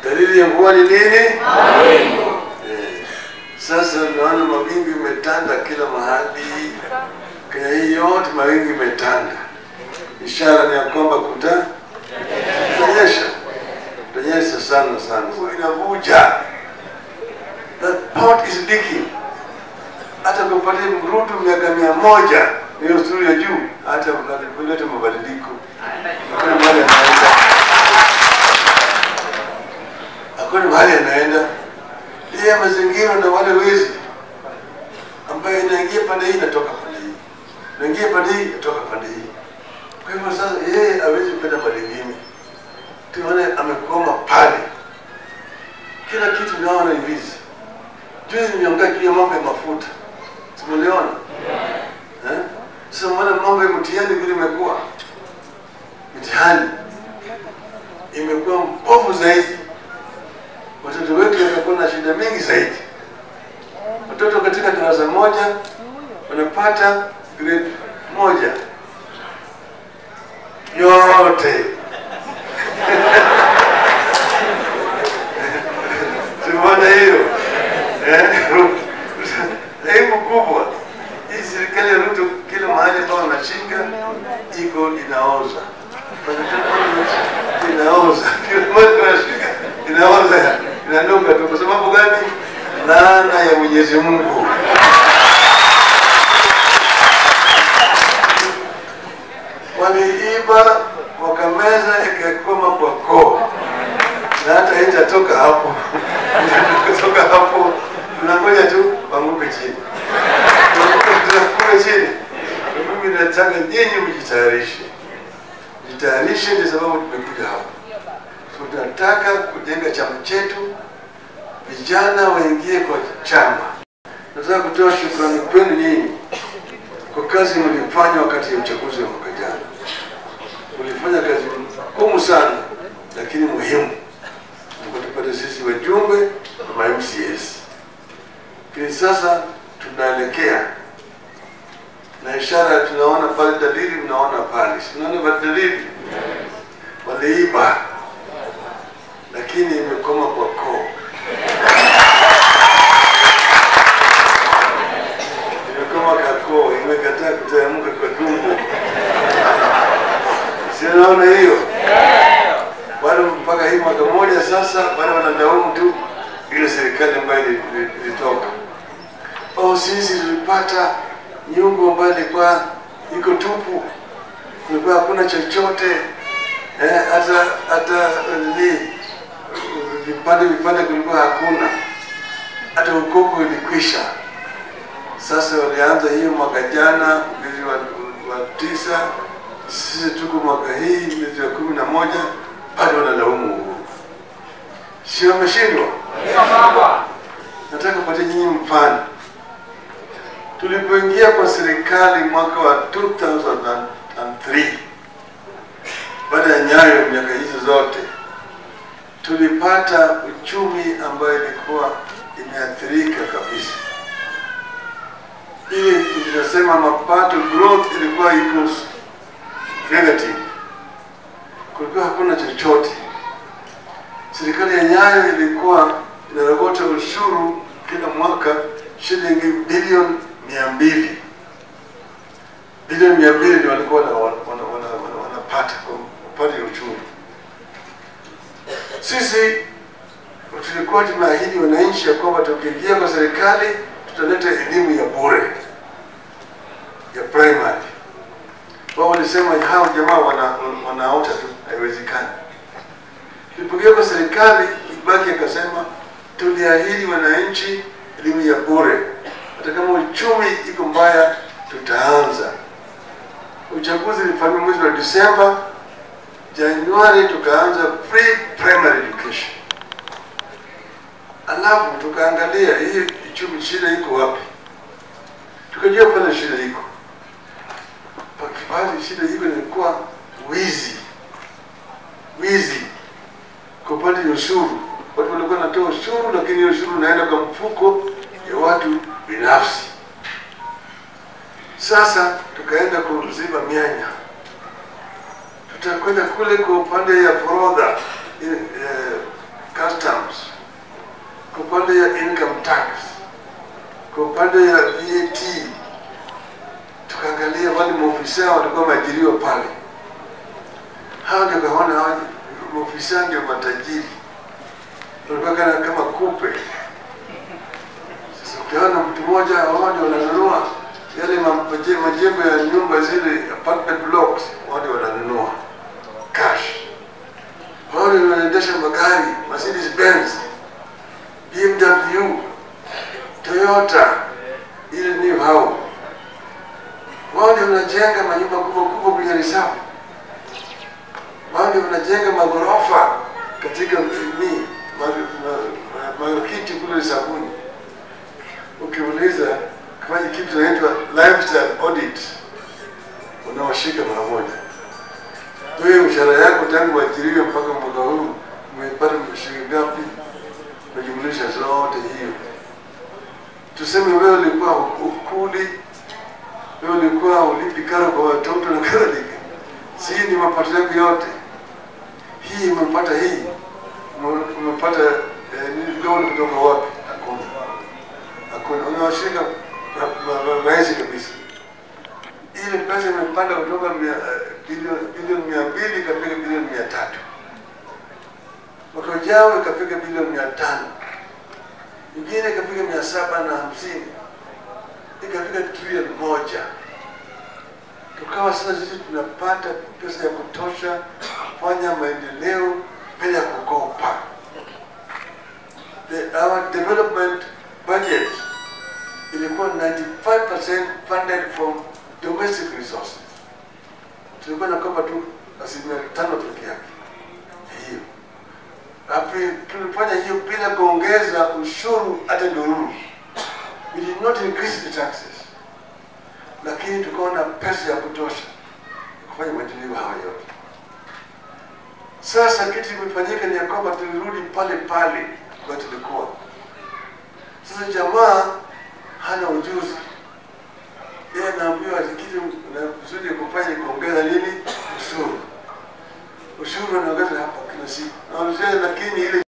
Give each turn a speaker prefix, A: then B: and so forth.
A: Dalili ya mvua ni nini? Mawingu. Sasa naona mawingu imetanda kila mahali. Kenya hii yote mawingu imetanda. Ishara ni ya kwamba kutanyesha. Kutanyesha sana sana. Inavuja. That pot is leaking. Hata kupatia Ruto miaka 100 hiyo sura ya juu hata kuleta mabadiliko. Hakuna mahali anaenda. Hakuna mahali anaenda. Ile mazingira na wale wezi ambayo inaingia pande hii inatoka pande hii. Inaingia pande hii inatoka pande hii. Kwa hivyo sasa yeye hawezi kwenda pande nyingine. Tunaona amekwama pale. Kila kitu naona ni wizi. Juzi nimeongea juu ya mambo ya mafuta. Simuliona? Eh? Sasa mbona mambo ya mtihani vile imekuwa? Mtihani imekuwa mbovu zaidi. Watoto wetu wamekuwa na shida mingi zaidi. Watoto katika darasa moja wanapata grade 1 yote. Simuona hiyo? Aibu kubwa. Hii serikali ya Ruto kila mahali ambapo wanashika iko inaoza. Inaoza. Kila mahali wanashika inaoza. Inanuka tu. Kwa sababu gani? Laana ya Mwenyezi Mungu. Waliiba wakameza ikakoma kwa koo. Na hata haitatoka hapo. Kutoka hapo tunangoja tu wanguke chini. Tunakuwa chini. Mimi nataka nyinyi mjitayarishe. Mjitayarishe ndio sababu tumekuja hapa. Tunataka kujenga chama chetu, vijana waingie kwa chama. Nataka kutoa shukrani kwenu nyinyi kwa kazi mlifanya wakati ya uchaguzi wa mwaka jana. Mlifanya kazi ngumu sana lakini muhimu. Mkatupata sisi wajumbe na MCS. Lakini sasa tunaelekea na ishara tunaona pale, dalili mnaona pale. Tunaona dalili. Waliiba lakini imekoma kwa koo. Imekoma kwa koo, imekataa kuteremka kwa tumbo. Si unaona hiyo? Bado mpaka hii mwaka mmoja sasa bado wanalaumu tu ile serikali ambayo ilitoka. Oh, sisi tulipata nyungu ambayo ilikuwa iko tupu. Kulikuwa hakuna chochote. Hata ni vipande kulikuwa hakuna. Hata ukoko ilikwisha. Sasa walianza hiyo mwaka jana mwezi wa 9, sisi tuko mwaka hii mwezi wa 11 bado wanalaumu Uhuru. Sio wameshindwa? Nataka kupatia nyinyi mfano. Tulipoingia kwa serikali mwaka wa 2003, baada ya Nyayo miaka hizo zote, tulipata uchumi ambayo ilikuwa imeathirika kabisa. Ili tunasema mapato growth ilikuwa equals negative. Kulikuwa hakuna chochote. Serikali ya Nyayo ilikuwa inarogota ushuru kila mwaka shilingi bilioni 200. Bilioni 200 ndio walikuwa wanapata kwa upande wa uchumi. Sisi tulikuwa tumeahidi wananchi ya kwamba tukiingia kwa serikali tutaleta elimu ya bure ya primary. Wao walisema hao jamaa wanaota tu, haiwezekani. Tulipoingia kwa serikali, Kibaki akasema tuliahidi wananchi elimu ya bure, hata kama uchumi iko mbaya tutaanza. Uchaguzi ulifanywa mwezi wa Disemba, Januari tukaanza free primary education. Alafu tukaangalia hii uchumi shida iko wapi. Tukajua pale shida iko. Pale shida iko ilikuwa wizi. Wizi kwa upande wa ushuru. Watu walikuwa wanatoa ushuru lakini ushuru unaenda kwa mfuko ya watu binafsi. Sasa tukaenda kuziba mianya. Tutakwenda kule kwa upande ya forodha, customs. tax, kwa upande ya VAT, tukaangalia wale maofisa walikuwa wameajiriwa pale. Hao ndio kaona hao maofisa ndio matajiri, walikuwa kama kupe. Sasa ukiona mtu mmoja, wao ndio wananunua yale majengo ya nyumba zile apartment blocks, wao ndio wananunua cash. Wao ndio wanaendesha magari Mercedes Benz, BMW, Toyota, ile ni hao. Wao ndio wanajenga manyumba kubwa kubwa kwenye reserve. Wao ndio wanajenga magorofa katika marikiti kule sabuni. Ukiuliza kama kitu kinaitwa lifestyle audit, unawashika mara moja. Wewe mshahara yako tangu uajiriwe mpaka mwaka huu umepata shilingi ngapi? Unajumlisha zote hiyo. Tuseme wewe ulikuwa ukuli, wewe ulikuwa ulipi karo kwa watoto na kadhalika. Si ni mapato yako yote. Hii umepata, hii umepata loan kutoka wapi? Hakuna. Hakuna. Unawashika rahisi kabisa. Ile pesa imepanda kutoka bilioni 200 ikafika bilioni 300. Mwaka ujao ikafika bilioni 500. Ingine ikafika 750. Ikafika trilioni 1. Tukawa sasa sisi tunapata pesa ya kutosha kufanya maendeleo bila kukopa. Our development budget ilikuwa 95% funded from domestic resources. Tulikuwa nakopa tu 5% peke yake. Hiyo. Tulifanya hiyo bila kuongeza ushuru hata ndururu. We did not increase the taxes. Lakini tukawa na pesa ya kutosha kufanya maendeleo hayo yote. Sasa kitu kimefanyika ni ya kwamba tulirudi pale pale kwa tulikuwa. Sasa jamaa hana ujuzi. Yeye anaambiwa